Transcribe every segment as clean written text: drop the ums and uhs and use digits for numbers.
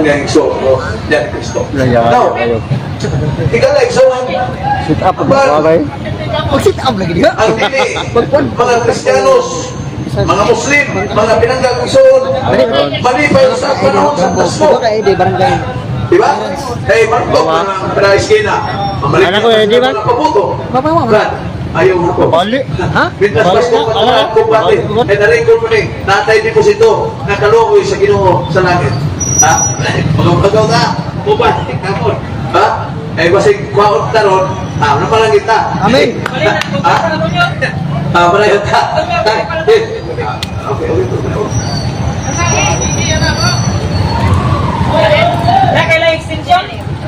Pinanggang igsoon ko diyan Kristo. Now, ikaw igsoon, Sit up, Abang. Bagay. Mag-sit up lagi diha. Ang dili mga Kristiyanos, mga Muslim, mga pinanggang igsoon, malipay sa panahon sa Pasko. Diba kay di barangay. Di ba? Hey, mangkok ng pra-eskina. Mamalik Anak ko, eh, di ba? Mga pabuto. Mama, mama. Brad, ayaw mo ko. Bali. Ha? Bitnas Pasko, pataran ko pati. Eh, narecord mo ni, natay deposito, nakalukoy sa Ginoo sa langit. Ha? Pagaw-pagaw na. Uban, kamon. Ha? Eh, basig, kwaot taron. Ha, ano pa lang kita? Amen. Ha? Ha, malayo ta. Eh, okay.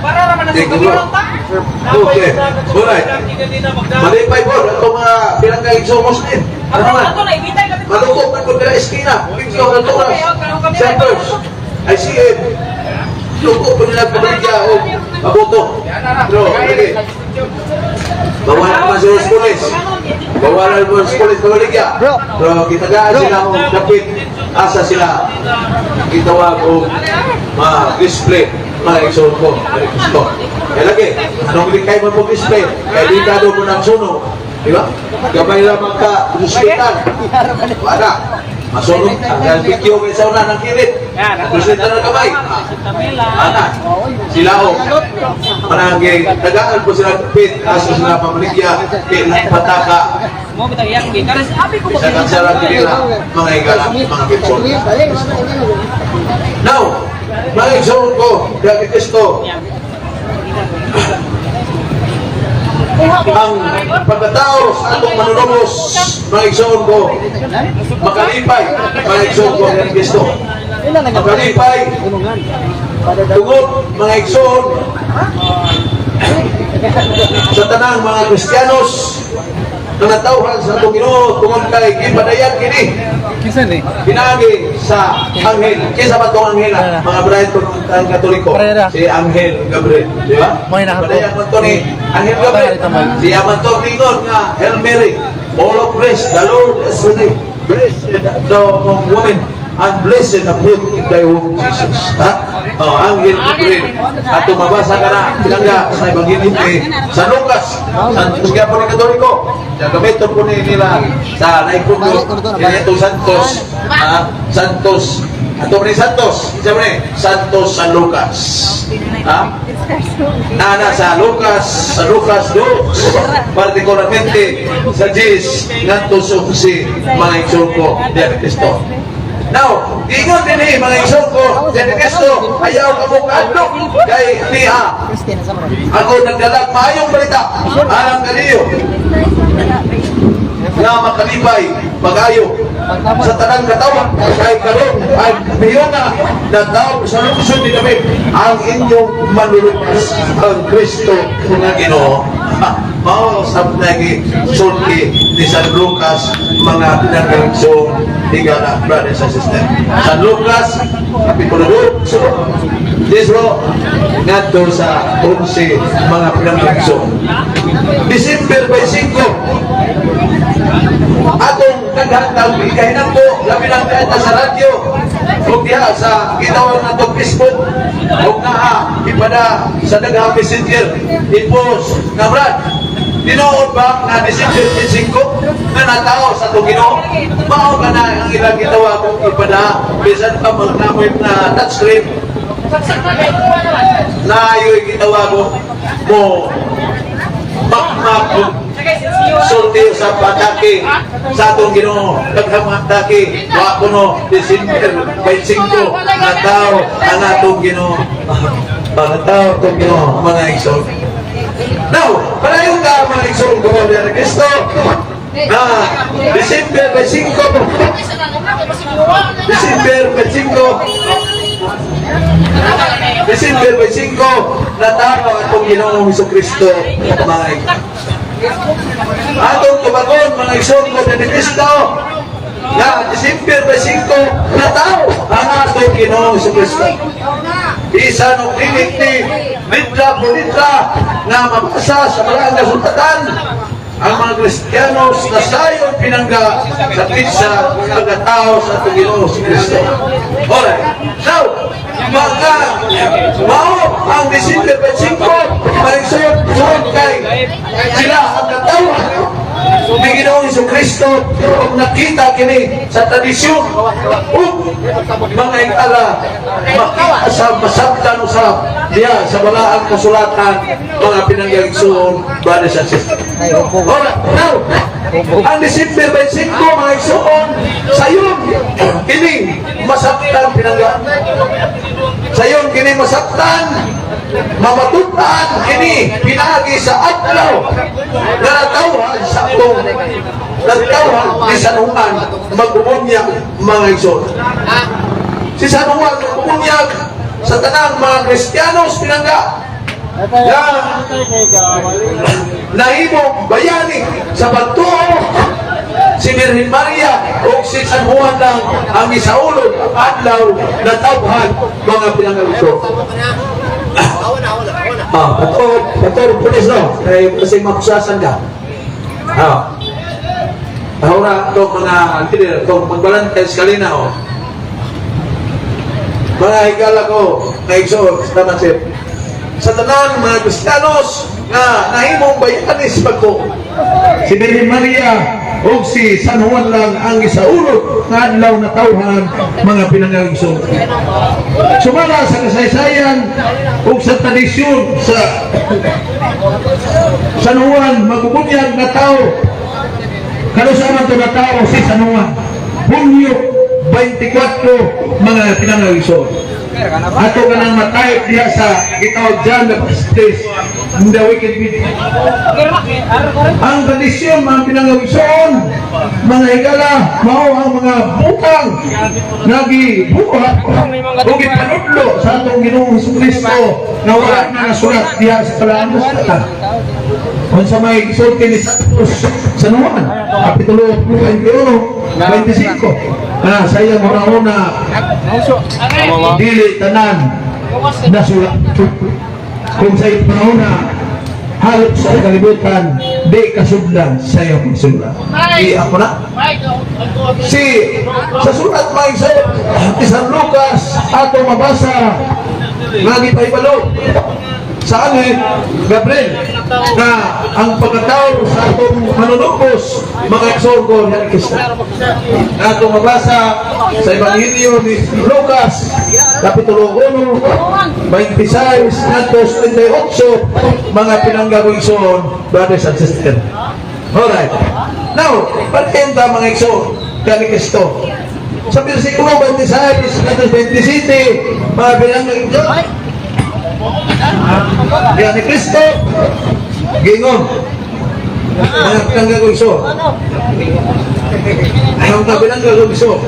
Para raman na Sige, bro. Okay. Alright. Malipay po, itong mga pinanggaling sa Muslim. Ano man? Malukok na kung eskina, Pigyo, Honduras, Centers, ICM. Lukok po nila pamaligya o mabuto. Pero, lagi. Bawalan naman sa pulis. Bawalan mo sa pulis pamaligya. Bro. Pero kitagaan sila o kapit. Asa sila. Gitawag o ma-display mga igsoon ko. Gusto. Kaya lagi, anong likay mo po display? Kaya di ka doon mo ng suno. Di ba? Gamay lamang ka, hospital. Wala. Masunog. Ang pikyo kay sa una ng kilit. Hospital ng kamay. Ana. Sila o. Manangge, tagaan po sila kapit. Asa sila pamaligya. Kailan pataka. Mo bitang iyang gikaris abi ko Isa kang sarang nila, mga igala, mga kitson. Now, mga igsoon ko, grabe Kristo, ang pagkatao sa atong manunubos, mga igsoon ko, makalipay, mga igsoon ko, grabe Kristo. Makalipay, tungod, mga igsoon, sa tanang mga Kristiyanos, na natawhan sa atong Ginoo tungod kay gipadayan kini Kinsa ni? pinaagi sa anghel. Kinsa ba tong anghel ah? Mga bride ko nung ang Katoliko. Parera. Si Anghel Gabriel, di ba? May nakapo. Padayan man to ni Anghel Gabriel. Parera, tamay. Siya man to ningon nga Hail Mary, all of grace, the Lord is with thee. Blessed thou among women and blessed the fruit of thy womb, Jesus. Ha? Oh, Anghel Gabriel. At mabasa ka na pinangga sa Ebanghelyo ni San Lucas. Santos kaya po ni Katoliko. Siya gamiton po ni nila sa naikundo. Itong Santos. Ha? Santos. Ato ni Santos. Siya ni Santos San Lucas. Ha? Nana sa Lucas 2, particularmente sa 10, ngadto sa 11, mga igsoon ko, diyan ni Kristo. Now, ingon din eh, mga igsoon ko, diyan ni Kristo, ayaw ka mo kaadlok kay niya. Ako nagdalag maayong balita, alang kaniyo, nga makalipay, pag-ayo, sa tanang katawan, kay karon ay miyona na tao sa lungsod ni David, ang inyong manluluwas, ang Kristo nga Ginoo. Mao sa nagi sulti ni San Lucas, mga pinanggaligsoon, higala, brothers and sisters. San Lucas, Kapitulo 2, Disro, ngadto sa 11, mga pinanggaligsoon. December 25, atong daghan tag ikahinampo, labi nang kahit sa radyo ug diha sa gitawag nato Facebook ug naa ipada sa daghang Messenger i-post nga, "Brad, tinuod ba nga December 25 nga natao sa atong Ginoo?" Mao ka na ang ilang gitawag kung ipada bisan pa mga namoy na touchscreen na ayo'y gitawag mo makmak og sulti sa patake sa atong Ginoo. Daghang mga atake wa kuno December 25 na tao ang atong Ginoo, mga tao atong Ginoo, mga igsoon. Now, palayo ka, mga igsoon ko ni Kristo, na December 25, December 25, December 25 na tao atong Ginoong Hesus Kristo, mga igsoon. Atong tubagon, mga igsoon ko ni Kristo, na December 25 na tao ang atong Ginoong Hesus Kristo. Bisan og dili ni litra por litra nga mabasa sa mga kasulatan. Ang mga Kristiyanos na sayon, pinangga, sa petsa pagkatao sa atong Ginoo si Kristo. Alright. Now, mga mao ang December 25, maigsoon, tungod kay sila ang katawhan ni Ginoong Kristo ug nakita kini sa tradisyon ug mga higala, makita sa masabtan usab diya sa balaang kasulatan, mga pinangga, igsoon, brothers and sisters. Alright, now, ang December 25, mga igsoon, sayon kini masabtan, pinangga. Sayon kini masabtan, mamatutan kini pinaagi sa adlaw nga natawhan sa atong natawhan ni San Juan magbubunyag, mga igsoon. Si San Juan magbubunyag sa tanang mga Kristiyanos, pinangga, na nahimong bayani sa pagtuo. Si Birhen Maria o si San Juan lang ang isaulog ang adlaw na tawhan, mga pinangga. Ah, patod, patod, pulis no. Kay kasi makusasan ka. Ah. Ahora itong mga leader, itong magbalantay sa kalinaw. Mga higala ko, naigsoon, tama sir. Sa tanan mga Kristiyanos nga nahimong bayani sa pagtuo. Si Birhen Maria o si San Juan lang ang isaulog nga adlaw na tawhan, mga pinangga, igsoon. Sumala sa kasaysayan ug sa tradisyon sa San Juan magbubunyag na tao. Kanusa man to na tao si San Juan? Hunyo 24, mga pinangga, igsoon. Ato ka nang matayop diha sa gitawag John the Baptist, the Wicked Witch. Ang tradisyon, mga pinangga, igsoon, mga higala, mao ang mga butang nagibuhat o gipanudlo sa atong Ginoong Kristo na wala na nasulat diha sa balaan kasulatan. Unsa may gisulti ni Santos San Juan, Kapitulo 21, 25. Ah, sa iyang una-una, dili tanan nasulat. Kung sa iyang panahon halos sa kalibutan, di kasudlan sa iyong sulat. Di ako na. Si sa sulat, mga igsoon, ni San Lucas, ato mabasa nga gipahibalo sa anghel Gabriel na ang pagkatao sa atong manunubos, mga igsoon ko, ni Kristo. Ato mabasa sa Ebanghelyo ni Lucas, Kapitulo 1, 26 ngadto 38, mga pinangga ko, igsoon, brothers and sisters. Alright. Now, pagkenta, mga igsoon, kani Kristo. Sa versikulo 26 ngadto 27, mga pinangga, igsoon, yan ni Kristo, gingon. Mga pinangga ko, igsoon. Ang pinangga ko, igsoon,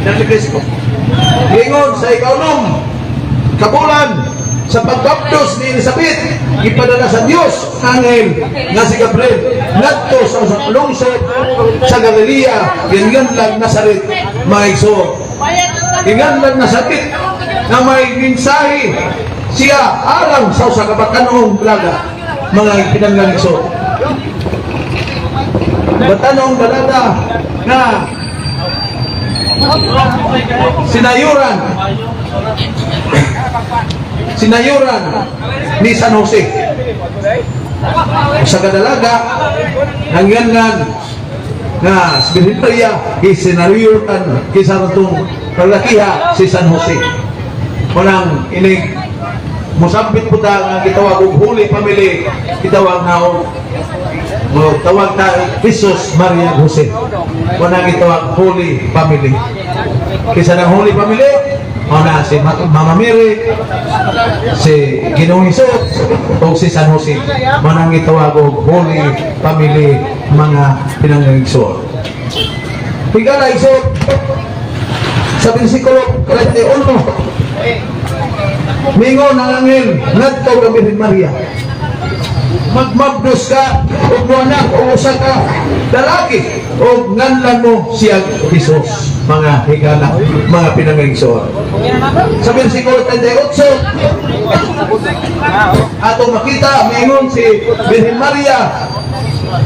yan ni Kristo. Gingon sa ikaunom kabulan sa pagbabdos ni Elizabeth, gipadala sa Dios ang anghel nga si Gabriel ngadto sa usang lungsod sa Galilea ginganlan Nazaret, mga igsoon. Ginganlan Nazaret na may mensahe siya alang sa usa ka batan-ong dalaga, mga pinanggang igsoon. Batan-ong dalaga nga sinayuran ni San Jose, sa kadalaga nangyangan nga si Birhen Maria isinayuran kisa itong kalakiha si San Jose. Walang inig musambit po ta nga gitawag og Holy Family, gitawag na og mo tawag ta Jesus, Maria, Jose. Wala gitawag Holy Family. Kisa ng Holy Family mao na si Mama Mary, si Ginoong Hesus o si San Jose. Mao nang gitawag og Holy Family, mga pinangga, igsoon. Higala, igsoon, sa versikulo 31, mingon ang anghel ngadto kang Birhen Maria, "Magmabdos ka ug moanak og usa ka lalaki ug nganlan mo siya Jesus," mga higala, mga pinangga, igsoon. Sa versikulo 38, atong makita, maingon si Birhen Maria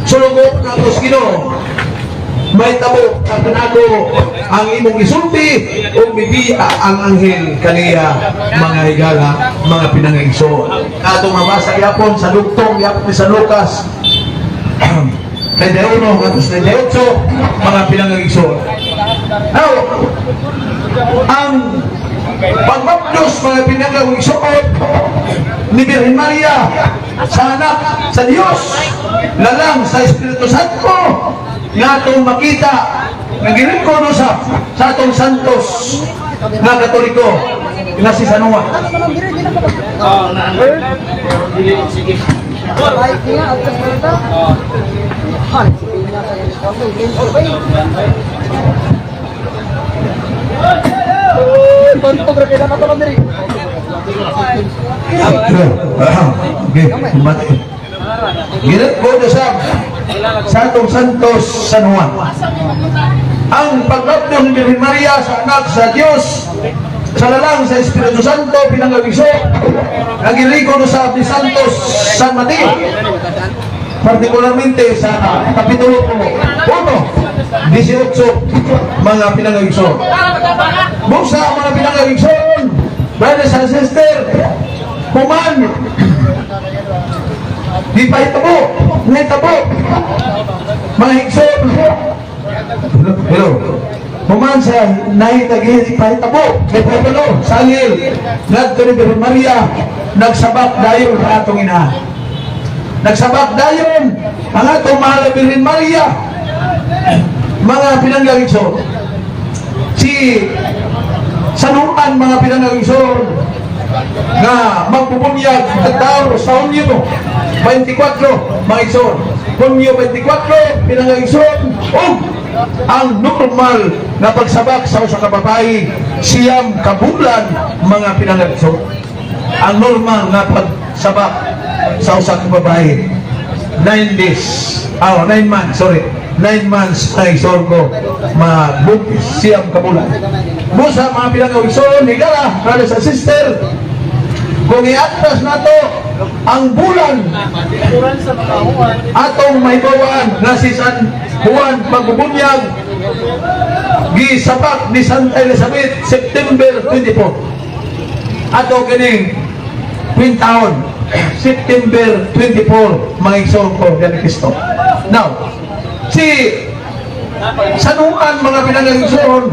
Sulugoon nako sa Ginoo. Mahitabo sa kanako ang imong gisulti, ug mibiya ang anghel kaniya, mga higala, mga pinangaigsoon. Atong mabasa gyapon sa dugtong gyapon ni San Lucas 31 ngadto sa 38, mga pinangaigsoon. Now, ang pagbapdos, mga pinangaigsoon, ni Birhen Maria sa anak sa Dios lalang sa Espiritu Santo nga atong makita nga girekodo sa atong Santos nga Katoliko nga si San Juan. Sige. Bike niya, atras na ito. Han, si Pina sa Tonto, pero kailangan ko lang diri. Okay, mati. Girekodo sa atong Santos San Juan. Ang pagbapdos ni Birhen Maria sa anak sa Dios sa lalang sa Espiritu Santo, pinanggaigsoon, nga girekodo sa ni Santos San Mateo, partikularmente sa Kapitulo 1, 18, mga pinanggaigsoon. Busa, mga pinanggaigsoon, brothers and sister, human di pa hitabo, nahitabo, mga igsoon. Hello. Human sa nahitagi pahitabo, may pahitabo sa anghel ngadto ni Birhen Maria, nagsabak dayon sa atong ina. Nagsabak dayon ang atong mahal na Birhen Maria, mga pinanggaigsoon. Si San Juan, mga pinanggaigsoon, nga magbubunyag at tao sa Hunyo 24, mga igsoon. Hunyo 24, pinanggaigsoon, ug ang normal na pagsabak sa usa ka babae, 9 ka bulan, mga pinanggaigsoon. Ang normal na pagsabak sa usa ka babae, 9 days, ah, 9 months, sorry, 9 months, mga igsoon ko, mabuntis, 9 ka bulan. Busa, mga pinanggaigsoon, higala, brothers and sister, kung iatras nato ang bulan, atong mahibawaan na si San Juan magbubunyag gisapak ni Santa Elizabeth September 24. Ato kining taon September 24, mga igsoon ko yan Kristo. Now, si San Juan, mga pinanggaigsoon,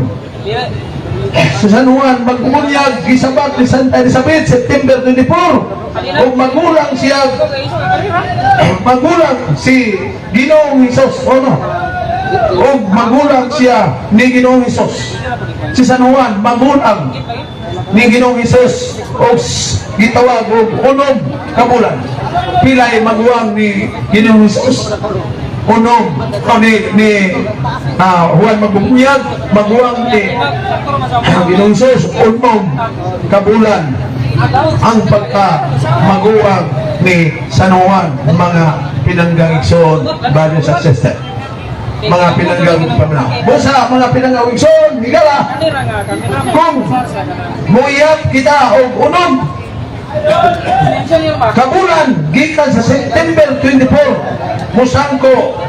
sa San Juan magbubunyag gisapak ni Santa Elizabeth September 24 ug magulang siya, magulang si Ginoong Hesus o no, ug magulang siya ni Ginoong Hesus. Si San Juan magulang ni Ginoong Hesus og gitawag og 6 ka bulan. Pilay maguwang ni Ginoong Hesus? Unom. O ni Juan magbubunyag, maguwang ni Ginoong Hesus, 6 ka bulan ang pagka maguwang ni San Juan, mga pinanggang igsoon, brothers and sisters, mga pinanggang paminaw. Busa, mga pinanggang igsoon, higala, kung muiyap kita og 6 kabulan gikan sa September 24, musangko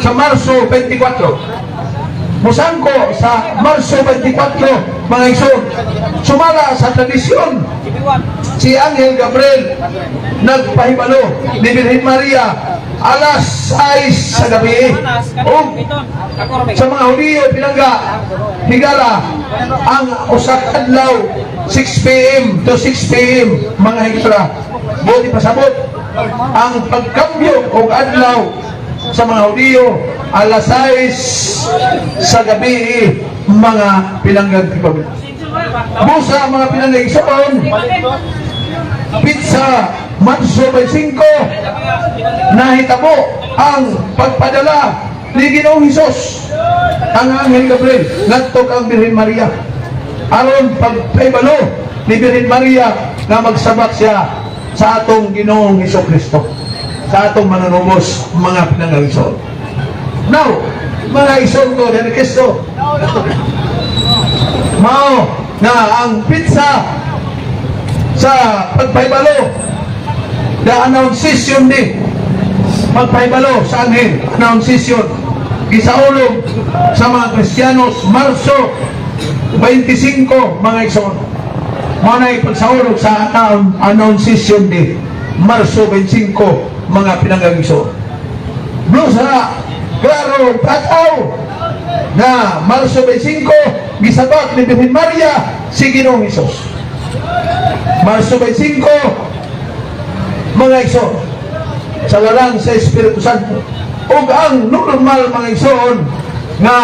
sa Marso 24, musangko sa Marso 24, mga igsoon. Sumala sa tradisyon, si Angel Gabriel nagpahibalo ni Birhen Maria alas 6 sa gabi o sa mga Hudiyo, pinangga, higala, ang usa ka adlaw 6 p.m. to 6 p.m., mga higala. Buot pasabot, ang pagkambyo og adlaw sa mga Hudiyo alas 6 sa gabi, mga pinanggang pamilya. Busa, mga pinanggang igsoon, petsa Marso 5, nahitabo ang pagpadala ni Ginoong Hesus, ang Anghel Gabriel ngadto kang Birhen Maria aron pagpahibalo ni Birhen Maria nga magsabak siya sa atong Ginoong Hesus Kristo, sa atong manunubos, mga pinanggaigsoon. Now, mga igsoon ko ni Kristo, mao na ang petsa sa pagpahibalo, the Annunciation Day. Pagpahibalo sa anghel, Annunciation, gisaulog sa mga Kristiyanos Marso 25, mga igsoon. Mao na pagsaulog sa Annunciation Day, Marso 25, mga pinanggang igsoon. Busa, klaro, tataw, na Marso 25, gisabak ni Birhen Maria si Ginoong Hesus. Marso 25, mga igsoon, sa lalang sa Espiritu Santo. Ug ang normal, mga igsoon, nga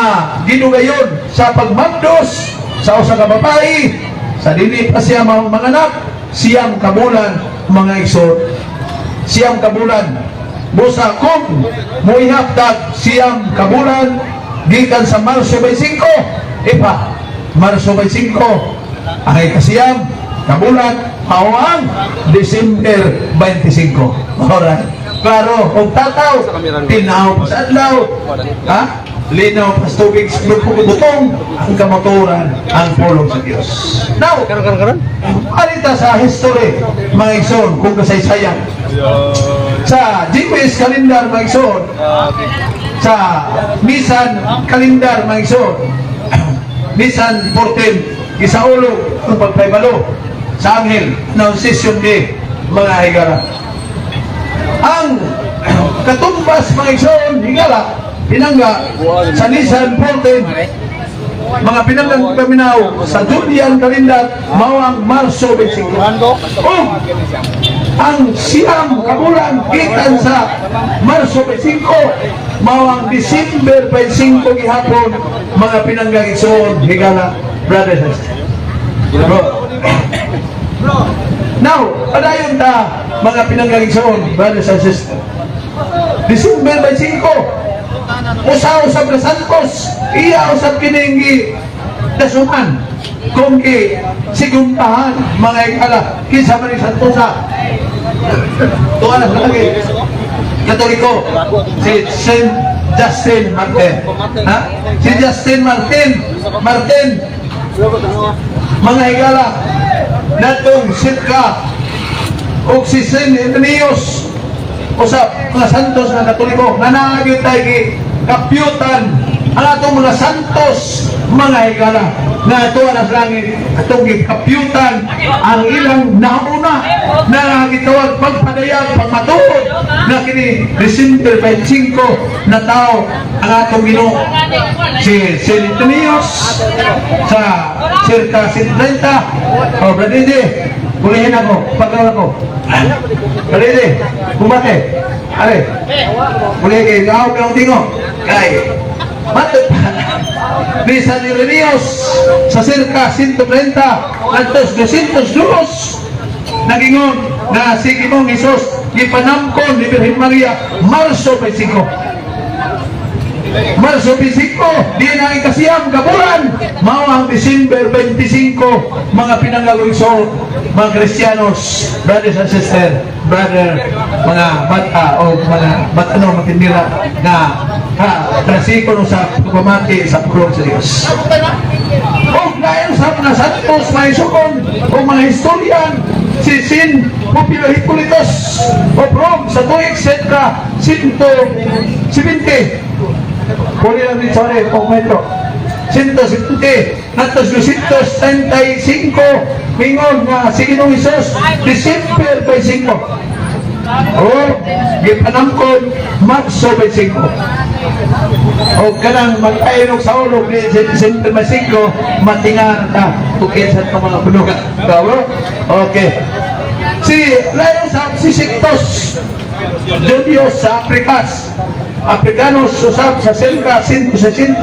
gidugayon sa pagmamdos sa usa ka babae sa dili pa siya manganak, 9 ka bulan, mga igsoon, 9 ka bulan. Busa kung muihap tag 9 ka bulan gikan sa Marso 25, ipa Marso 25 ang ikasiyam kabulan mao ang December 25. Alright. Klaro, kung tataw, tinaw pa sa adlaw, ha? Linaw pa sa tubig sa butong, ang kamatuoran, ang pulong sa Diyos. Now, Karon karon karon. Arita sa history, mga igsoon, kung kasaysayan. Sa Jewish calendar, mga igsoon, sa Nisan calendar, mga igsoon, Nisan 14, gisaulog ang pagpahibalo sa anghel, Annunciation Day, mga higala. Ang katumbas, mga igsoon, higala, pinangga, sa Nisan 14, mga pinanggang paminaw sa Julian calendar, mao ang Marso 25. Oh, ang 9 kabulan gikan sa Marso 25 mao ang December 25 gihapon, mga pinanggang igsoon, higala, brothers and sisters. Bro. Now, padayon ta, mga pinanggang igsoon, brothers and sisters. December 25, usa usab na Santos, iya usab kining dasuman kung gi siguntahan, mga higala. Kinsa man ni Santosa? Tuwa na sa lagi. Katoliko, si Saint Justin Martin. Ha? Si Justin Martin, Martin, mga higala, natong sirka, o si Saint Irenaeus, usap mga santos nga Katoliko, na naagit tayo gi kapyutan ang atong mga santos, mga higala, na ato na sa langit, atong gikapyutan ang ilang nauna na gitawag pagpadayag, pagmatuod na kini December 25 na tao ang atong Ginoo. Si Saint Irenaeus sa circa 70. Oh, Brother, kulihin ako, pagkaw ako. Brother, kumate. Are, kulihin kay gaw kang tingo. Kay, matod pa. Ni San Irenaeus sa circa 130 ngadtos 202, nagingon na si Ginoong Hesus gipanamkon ni Birhen Maria Marso 25. Marso 25, di na ikasiyam kabulan, mao ang December 25, mga pinanggang igsoon, mga Kristiyanos, brothers and sisters, brother, mga bata o mga bata no, matindira na ha, trasiko no sa pagpamati sa pulong sa Diyos. O lain sa mga santos, mga isukon, o mga historian, si Saint Pupilo Hipolitos of Rome sa tuig circa 170. Puli lang din, sorry, kung metro. 170, ngadtos 235, mingon nga si Ginoong Hesus, December 25. O, gipanamkon, Marso 25. O kanang mag-aynog sa ulog ni December 25, matinga ta, kung kinsa itong mga bunuga. Bro? Okay. Si layo sa si Sixtus Julius sa Africas. Africanos usab sa circa 160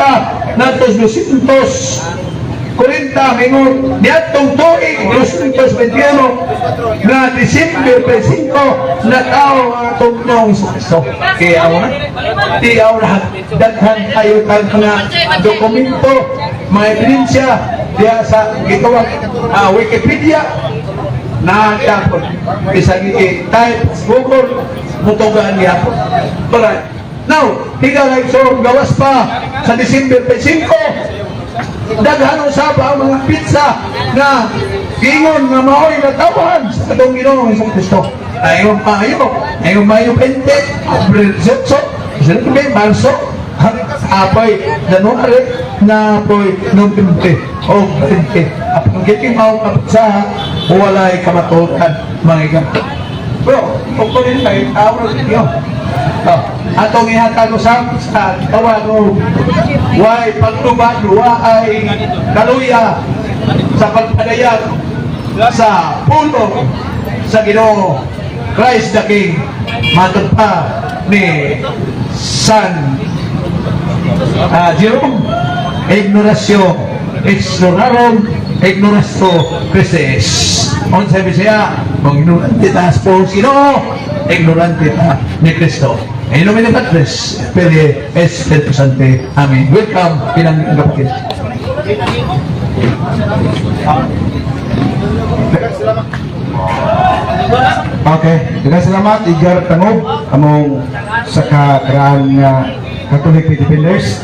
ngadtos 240, mingon niadtong tuig 221 na December 25 na tao ang atong Ginoong Kristo. Kaya na, tiyaw na, daghan tayo tag mga dokumento, mga ebidensya diya sa gitawag Wikipedia na tapon. Bisag i-type sa Google, mutugaan gihapon. Alright. Now, higala, so gawas pa sa December 25, daghan usab ang mga petsa na giingon nga mao'y natawahan sa atong Ginoong Hesus Kristo. Ngayong Mayo, ngayong Mayo 20, Abril 18, 19, Marso, apoy January na apoy Nobyembre o 20. Apang giting mao sa walay kamatuoran, mga igam. Bro, kung rin tayo, tao rin. Oh, atong ihatag usab sa tawag og way paglubad, wa ay kaluya sa pagpadayag sa pulong sa Ginoo, Christ the King, matod pa ni San Jerome, "Ignoratio ignorantiarum ignoratio Christi." Unsa Bisaya? Kung ignorante ta sa pulong sa Ginoo, ignorante ta ni Kristo. In nomine Patris, Filii, Spiritus Sancti. Amen. Welcome, pinang kapatid. Okay, daghang salamat, Igar Tangob, among sa kakaraan nga Catholic Defenders.